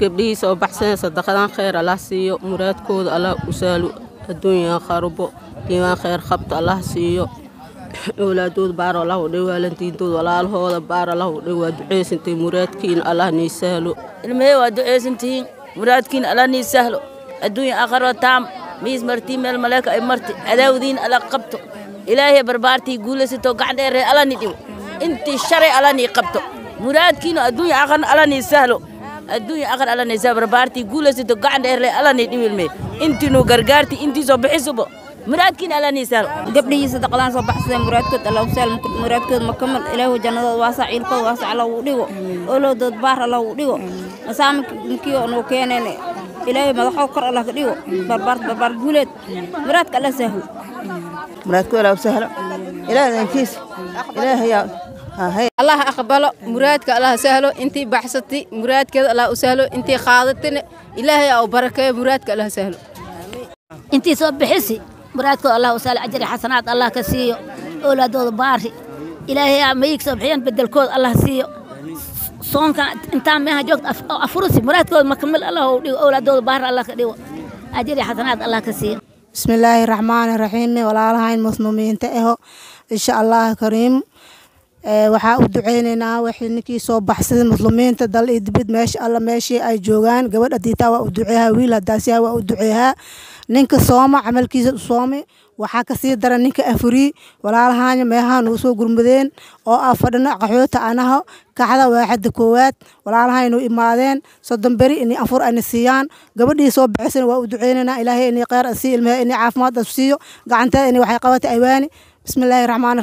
Gabdhihii soo baxsadeen sadaqadan kheyr Allah siiyo, muraadkooda Allah u sahlo, adduunya kharubo diiwaan kheyr qabta Allah siiyo, awlaadooda baar Allah u dhigo, waalidiintooda walaalahooda baar Allah u dhigo. Waa duceysantihiin, muraadkiina Allah nii sahlo. Ilmahey, waa duceysantihiin, muraadkiina Allah nii sahlo, adduunya aakharo taam miis martii meel maleeka ay marti cadaawdiin alla qabto. Ilaahay barbaartii guulaysato gacan dheeree alla ni dhigo, intii shalay alla nii qabto, muraadkiina adduunya aakhirna alla nii sahlo, adduunya aakhir alla nii sahlo. Barbaartii guulaysato gacan dheeree alla nii dhigo, ilmahey, intiinu gargaarti, intii soo bixisubo, muraadkiina alla nii sahlo. Gabdhihii sadaqadaan soo baxsadeen muraadkood alla u sahlo, muraadkood makamal. Ilaahu jannadooda waasac, ciilkooda waasac alla uu dhigo, ooloodood baar alla uu dhigo, masaaminkii oo noo keeneen Ilaahay madaxoo kor Allah ka dhigo. Barbaar barbaar guuleed, muraadka alla sahlo. Muraadku Allah u sahlo, Ilaahay dankiis Ilaahay. Allah aqbalo, muraadka Allah sahlo. Intii baxsatay muraadkeeda Allah u sahlo, intii qaadatayna Ilaahay u barakeeyo, muraadka Allah sahlo. Intii soo bixisi muraadkooda Allah u sahlo, ajri xasanaad Allah ka siiyo, oolaadooda baari Ilaahay mayig soo bixiyaan bedelkooda Allah siiyo. Soonka intaan meeha joogta afurusi muraadkooda makamil Allah u dhigo, oolaadooda baari Allah ka dhigo, ajri xasanaad Allah ka siiyo. Bismillaahi raxmaani raxiim. Walaalahayn muslimiinta aho, insha Allah kariim, waxaa u duceyneynaa wixii ninkii soo baxsaday, muslimiinta dal iyo dibid, meesha alla meeshii ay joogaan. Gabadh hadiitaa waa u duceehaa, wiil hadaasiyaa waa u duceehaa. Ninka sooma camalkiisa u soomi, waxaa kasii daran ninka afurii. Walaalahaanya meehaha nuu soo gurmadeen oo ah fadhino qaxoota anaho kaxda waaxada koowaad, walaalaha inuu imaadeen 30 beri inay afur ayna siiyaan. Gabadhii soo bixisana waa u duceyneynaa, Ilaahay inay kheyr siiyo, ilmaha inay caafimaad siiyo, gacanteeda inay waxay qabatay aywaani. Bismillaahi raxmaani.